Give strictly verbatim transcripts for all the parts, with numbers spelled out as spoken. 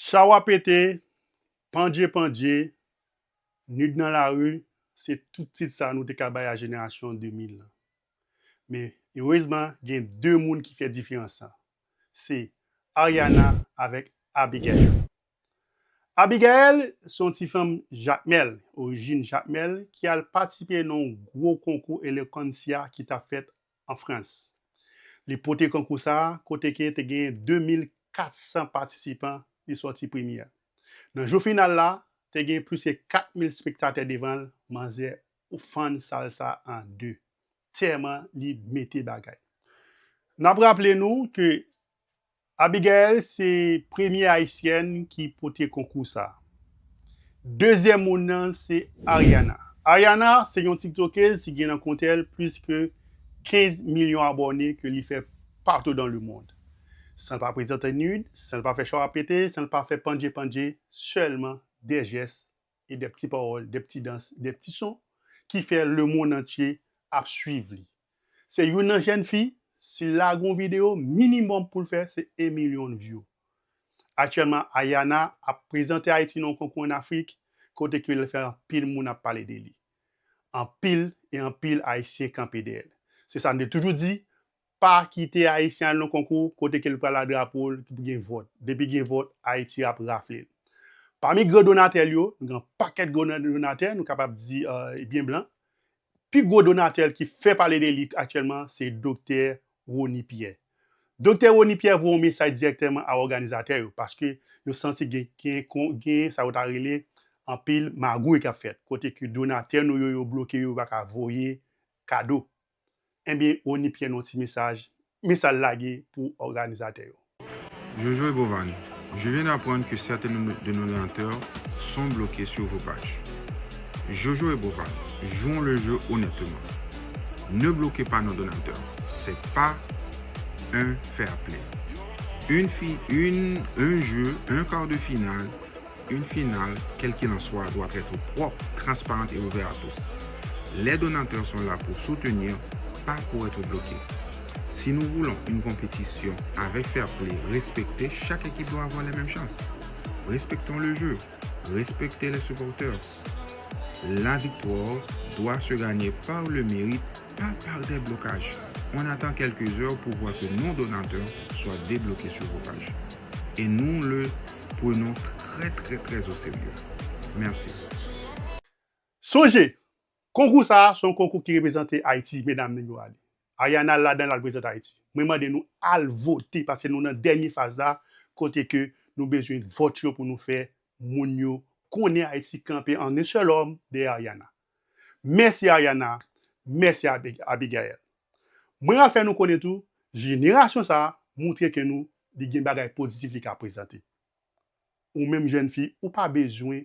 Chawa pete, pandje pandje, nud nan lari, se tout tit sa nou te ka bay a jenerasyon de mil lan. Men, erezman, gen de moun ki fè diferans lan. Se Ariana avèk Abigail. Abigail se yon ti fanm Jakmèl, orijin Jakmèl, ki al patisipe nan yon gwo konkou Eloquentia ki t ap fèt an Frans. Li pote konkou sa a, kote ke te gen de mil kat san patisipan li sòti premye. Nan jou final la, te gen plis ke kat mil spektatè devan l, manzè fann sal sa an de. Tèlman li mete bagay. N ap raple nou ke Abigail se premye ayisyèn ki pote konkou sa. Dezyèm moun nan se Ariana. Ariana se yon tiktokèz ki gen nan kont l plis ke kenz milyon abòne ke li fè partou dans le monde. San l pa prezante nud, san l pa fè chawa pete, san l pa fè pandje pandje, sèlman de jès e de pti pawòl, de pti dans, de pti son ki fè lemonn antye ap swiv li. Se youn nan jèn fi, si l lage yon videyo, minimòm pou l fè, se en milyon view. Aktyèlman, Ariana ap prezante Ayiti nan yon konkou ann Afrik, kote ke l fè anpil moun ap pale de li. Anpil e anpil Ayisyen kanpe dèyè l. Se sa m te toujou di, pa kite Ayisyen al nan konkou kote ke l pral a drapo l, ki pou gen vòt. Depi gen vòt, Ayiti ap rafle l. Pami gran donatè l yo, nou gen yon pakèt gran donatè, nou kapab di, euh, byen blan. Pi gwo donatè l ki fè pale de li aktyèlman, se Doktè Rony Pierre. Doktè Rony Pierre voye yon mesaj dirèktèman a òganizatè yo, paske yo santi gen, gen, gen sa yo ta rele anpil magouy k ap fèt, kote ke donatè nou yo, yo bloke yo, yo pa ka voye kado. Ebyen, Rony Pierre nan yon ti mesaj, mesaj lage pou òganizatè yo. Jojo et Bovany, je viens d'apprendre que certains de nos donateurs sont bloqués sur vos pages. Jojo et Bovany, jouons le jeu honnêtement. Ne bloquez pas nos donateurs. C'est pas un fair play. Une fi, une, un jeu, un quart de finale, une finale, quel qu'il en soit, doit être propre, transparente et ouverte à tous. Les donateurs sont là pour soutenir, pas pour être bloqués. Si nous voulons une compétition avec fair play, respecté, chaque équipe doit avoir les mêmes chances. Respectons le jeu, respectez les supporters. La victoire doit se gagner par le mérite, pas par des blocages. On attend quelques heures pour voir que nos donateurs soient débloqués sur vos pages. Et nous le prenons très très très au sérieux. Merci. Sonje, konkou sa a se yon konkou ki reprezante Ayiti, medam, nèg yo ale. Ariana ladan l al prezante Ayiti. Mwen mande nou al vote paske nou nan dènye faz la kote ke nou bezwen vòt yo pou nou fè moun yo konnen Ayiti kanpe an en sèl òm dèyè Ariana. Mèsi Ariana, mèsi Abigail. Mwen al fè nou konnen tou, jenerasyon sa a moutre ke nou li gen bagay pozitif li ka prezante. Ou menm jèn fi, ou pa bezwen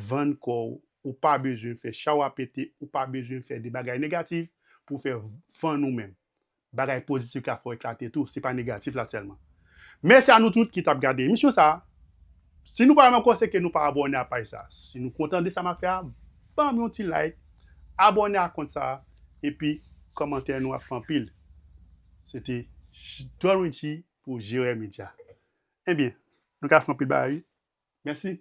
vann kò w, ou pa bezwen fè chawa pete, ou pa bezwen fè de bagay negatif pou fè vann ou menm. Bagay pozitif ka fè w eklate tou, se pa negatif la sèlman. Mèsi a nou tout ki t ap gade emisyon sa a. Si nou pa renmen ankò, se ke nou pa abòne a paj sa a. Si nou kontan de sa m ap fè a, ban m yon ti like, abòne a kont sa a, epi kòmantè nou ap fè anpil. Se te Don Richie pou Jerè Media. Ebyen, nou ka fè anpil bagay wi. Mèsi.